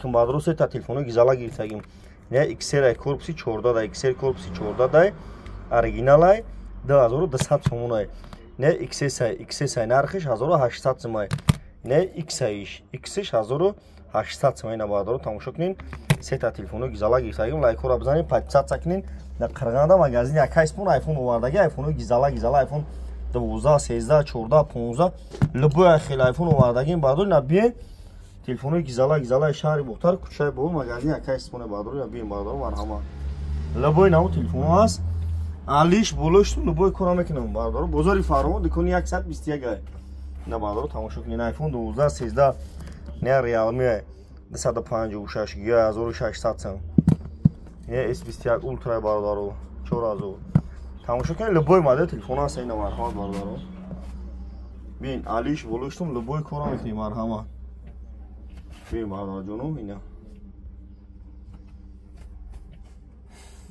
Баъдро сета телефоно гизала гирифтагим. Не XR корпуси 14 дай, XR корпуси 14 дай, оригиналай, 2200 сомонай. Не XS, XS нархиш 1800 сомай. Не X-иш, X-иш 1800 сомай. На баъдро тамошо кунин. Сета телефоно гизала гирифтагим. Лайкҳоро бизанед, подписаться кунин. Дар Қирғанда магазин якай спон iPhone овардаги, iPhone гизала гизала, iPhone 12, 13, 14, 15, любой хел iPhone овардагим. Баъдро на биен, телефонои гизала гизалаи шаҳри Бохтар, кӯчаи Бобо, магазин якай споне. Баъдро на биен, баъдро марҳамат. Любой навъ телефоно ҳаст. Алиш болош любой кора мекунам, баъдро. Бозори Фарҳон, дукони 121 ай. На баъдро тамошо кунин, iPhone 12, 13, не Realme 256 гига, 1600 сом. Не S21 Ultra, бародаро, 4000. Тамошо кунед, любой модел телефон ҳаст ина, марҳамат, бародаро. Бин, алиш болоштум любой кора мекунем, марҳамат. Бин, бародарҷону, ина.